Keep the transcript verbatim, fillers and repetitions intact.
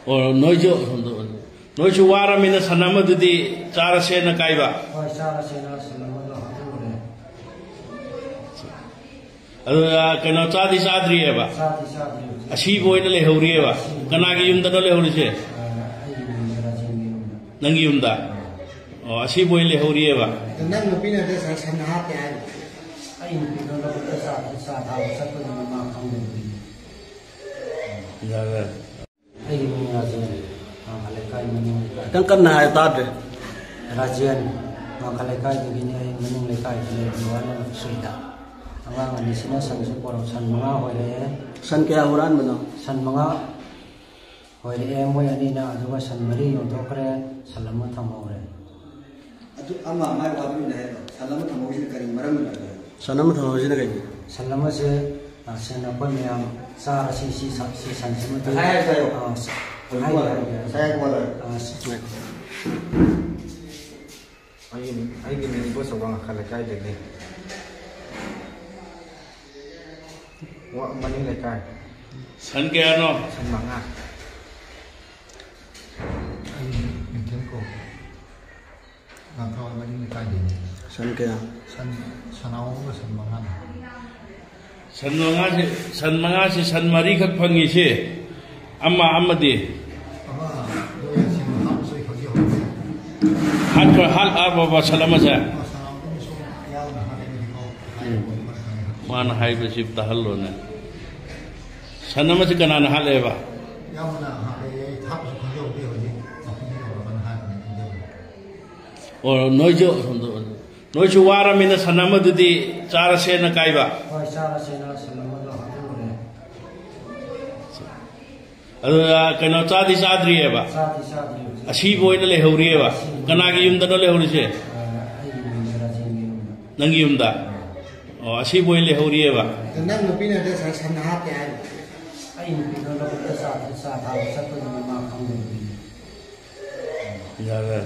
ꯑꯣ, ꯅꯣꯏꯁꯨ, ꯅꯣꯏꯁꯨ ꯋꯥꯔꯃꯤꯅ ꯁꯟ ꯑꯃꯗꯨꯗꯤ ꯆꯥꯔꯁꯦꯅ ꯀꯥꯏꯕ? ꯍꯣꯏ, ꯆꯥꯔꯁꯦꯅ ꯁꯟ ꯑꯃꯗꯣ ꯍꯥꯠꯇꯣꯛꯎꯔꯦ꯫ ꯑꯗꯨ, ꯑ, ꯀꯩꯅꯣ, ꯆꯥꯗꯤ ꯆꯥꯗ꯭ꯔꯤꯑꯕ? ꯆꯥꯗꯤ ꯆꯥꯗ꯭ꯔꯤ ꯍꯧꯖꯤꯛ꯫ ꯑꯁꯤꯕ ꯑꯣꯏꯅ ꯂꯩꯍꯧꯔꯤꯑꯕ? ꯑꯁꯤꯕ꯫ ꯀꯅꯥꯒꯤ ꯌꯨꯝꯗꯅꯣ ꯂꯩꯍꯧꯔꯤꯁꯦ? ꯑ, ꯑꯩꯒꯤ ꯌꯨꯝꯗ, ꯔꯥꯖꯦꯟꯒꯤ ꯌꯨꯝꯗ꯫ ꯅꯪꯒꯤ ꯌꯨꯝꯗ? ꯑꯣ, ꯑꯁꯤꯕ ꯑꯣꯏꯅ ꯂꯩꯍꯧꯔꯤꯑꯕ? ꯑꯗꯣ ꯅꯪ ꯅꯨꯄꯤꯅꯗꯤ ꯁꯟ, ꯁꯟ ꯍꯥꯠꯇꯦ ꯍꯥꯏꯔꯤꯕ? ꯑꯩ ꯅꯨꯄꯤꯗꯣ ꯂꯧꯕꯨꯛꯇ ꯆꯥ, ꯆꯥ ꯊꯥꯕ ꯆꯠꯄꯗꯨꯅ ꯃꯥ ꯈꯪꯗꯕꯒꯤꯅꯤ꯫ ꯌꯥꯔꯦ꯫ ꯑꯩꯒꯤ ꯃꯤꯡ ꯔꯥꯖꯦꯟ, ꯃꯥꯡꯈꯥ ꯂꯩꯀꯥꯏ, ꯃꯅꯤꯡ ꯂꯩꯀꯥꯏ꯫ ꯈꯤꯇꯪ ꯀꯟꯅ ꯍꯥꯏꯌꯨ, ꯇꯥꯗ꯭ꯔꯦ꯫ ꯔꯥꯖꯦꯟ, ꯃꯥꯡꯈꯥ ꯂꯩꯀꯥꯏꯗꯒꯤꯅꯦ꯫ ꯑꯩ ꯃꯅꯤꯡ ꯂꯩꯀꯥꯏꯗ ꯂꯩꯕ ꯋꯥꯅ ꯁꯨꯏꯗ꯫ ꯑꯉꯥꯡ ꯑꯅꯤꯁꯤꯅ ꯁꯟꯁꯨ ꯄꯣꯔꯛ-, ꯁꯟ ꯃꯉꯥ ꯍꯣꯏꯔꯛꯑꯦ꯫ ꯁꯟ ꯀꯌꯥ ꯍꯨꯔꯥꯟꯕꯅꯣ? ꯁꯟ ꯃꯉꯥ ꯍꯣꯏꯔꯛꯑꯦ ꯃꯣꯏ ꯑꯅꯤꯅ, ꯑꯗꯨꯒ ꯁꯟ ꯃꯔꯤ ꯌꯣꯟꯊꯣꯛꯈ꯭ꯔꯦ, ꯁꯟ ꯑꯃ ꯊꯝꯍꯧꯔꯦ꯫ ꯑꯗꯨ ꯑꯃ ꯑꯃ ꯋꯥꯗꯨꯅ ꯍꯥꯏꯔꯣ꯫ ꯁꯟ ꯑꯃ ꯊꯝꯍꯧꯔꯤꯁꯤꯅ ꯀꯔꯤ ꯃꯔꯝꯒꯤꯅꯣ? ꯁꯟ ꯑꯃ ꯊꯝꯍꯧꯔꯤꯁꯤꯅ ꯀꯩꯒꯤ? ꯁꯟ ꯑꯃꯁꯦ, ꯑ, ꯁꯟ ꯑꯩꯈꯣꯏ ꯃꯌꯥꯝ ꯆꯥꯔꯁꯤ, ꯁꯤ ꯁꯟ, ꯁꯤ ꯁꯟꯁꯤꯃꯗꯤ, ꯉꯁꯥꯏ ꯍꯥꯏꯔꯁꯨ ꯍꯥꯏꯌꯣ꯫ ꯑ, ꯁ-, ꯍꯧꯖꯤꯛ ꯍꯥꯏꯒꯦ, ꯋꯥꯗꯣ, ꯍꯥꯏꯒꯦ꯫ ꯉꯁꯥꯏ ꯍꯥꯏꯕ ꯋꯥꯗꯣ ꯍꯥꯏꯌꯣ꯫ ꯑ, ꯁ-, ꯑꯩꯒꯤ ꯃꯤꯡ, ꯑꯩꯒꯤ ꯃꯤꯡ ꯏꯕꯣꯆꯧ, ꯋꯥꯡꯈꯥ ꯂꯩꯀꯥꯏꯗꯒꯤ꯫ ꯋꯥ-, ꯃꯅꯤꯡ ꯂꯩꯀꯥꯏ꯫ ꯁꯟ ꯀꯌꯥꯅꯣ? ꯁꯟ ꯃꯉꯥ꯫ ꯑꯩ ꯅꯤꯡꯊꯦꯝ ꯀꯧꯏ꯫ ꯂꯥꯡꯊꯥ ꯃꯅꯤꯡ ꯂꯩꯀꯥꯏꯗꯩꯅꯦ꯫ ꯁꯟ ꯀꯌꯥ? ꯁꯟ, ꯁꯟ ꯑꯍꯨꯝꯒ ꯁꯟ ꯃꯉꯥꯅꯤ꯫ ꯁꯟ ꯃꯉꯥꯁꯦ, ꯁꯟ ꯃꯉꯥꯁꯦ ꯁꯟ ꯃꯔꯤꯈꯛ ꯐꯪꯉꯤꯁꯦ꯫ ꯑꯃ, ꯑꯃꯗꯤ? ꯑꯃ, ꯃꯣꯏ ꯁꯦꯝꯕ ꯍꯥꯞꯄꯁꯨ ꯑꯩ ꯈꯪꯖꯍꯧꯗꯦ꯫ ꯍꯥꯠꯈ꯭ꯔ-, ꯍꯥꯠꯂꯛꯑꯕꯕ ꯁꯟ ꯑꯃꯁꯦ? ꯑꯃ ꯁꯟ ꯑꯃꯁꯨ ꯌꯥꯎꯅ ꯍꯥꯠꯂꯦ꯫ ꯎꯝ꯫ ꯃꯥꯅ ꯍꯥꯏꯕꯁꯤ ꯇꯥꯍꯜꯂꯣꯅꯦ꯫ ꯁꯟ ꯑꯃꯁꯤ ꯀꯅꯥꯅ ꯍꯥꯠꯂꯦꯕ? ꯌꯥꯝꯅ ꯍꯥꯠꯂꯦ꯫ ꯑꯩ ꯍꯥꯠꯄꯁꯨ ꯈꯪꯖꯍꯧꯗꯦ꯫ ꯍꯧꯖꯤꯛ ꯃꯐꯝꯗ ꯌꯧꯔꯀꯥꯟꯗ ꯍꯥꯏꯕꯅꯤ, ꯈꯪꯖꯍꯧꯗꯦ꯫ ꯑꯣ, ꯅꯣꯏꯁꯨ, ꯅꯣꯏꯁꯨ ꯋꯥꯔꯃꯤꯅ ꯁꯟ ꯑꯃꯗꯨꯗꯤ ꯆꯥꯔꯁꯦꯅ ꯀꯥꯏꯕ? ꯍꯣꯏ, ꯆꯥꯔꯁꯦꯅ ꯁꯟ ꯑꯃꯗꯣ ꯍꯥꯠꯇꯣꯛꯎꯔꯦ꯫ ꯑꯗꯨ, ꯑ, ꯀꯩꯅꯣ, ꯆꯥꯗꯤ ꯆꯥꯗ꯭ꯔꯤꯑꯕ? ꯆꯥꯗꯤ ꯆꯥꯗ꯭ꯔꯤ ꯍꯧꯖꯤꯛ꯫ ꯑꯁꯤꯕ ꯑꯣꯏꯅ ꯂꯩꯍꯧꯔꯤꯑꯕ? ꯑꯁꯤꯕ꯫ ꯀꯅꯥꯒꯤ ꯌꯨꯝꯗꯅꯣ ꯂꯩꯍꯧꯔꯤꯁꯦ? ꯑ, ꯑꯩꯒꯤ ꯌꯨꯝꯗ, ꯔꯥꯖꯦꯟꯒꯤ ꯌꯨꯝꯗ꯫ ꯅꯪꯒꯤ ꯌꯨꯝꯗ? ꯑꯣ, ꯑꯁꯤꯕ ꯑꯣꯏꯅ ꯂꯩꯍꯧꯔꯤꯑꯕ? ꯑꯗ ꯅꯪ ꯅꯨꯄꯤꯅꯗꯤ ꯁꯟ, ꯁꯟ ꯍꯥꯠꯇꯦ ꯍꯥꯏ꯫ ꯑꯩ ꯅꯨꯄꯤꯗꯣ ꯂꯧꯕꯨꯛꯇ ꯆꯥ, ꯆꯥ ꯊꯥꯕ ꯆꯠꯄꯗꯨꯅ ꯃꯥ ꯈꯪꯗꯕꯒꯤꯅꯤ꯫ ꯌꯥꯔꯦ꯫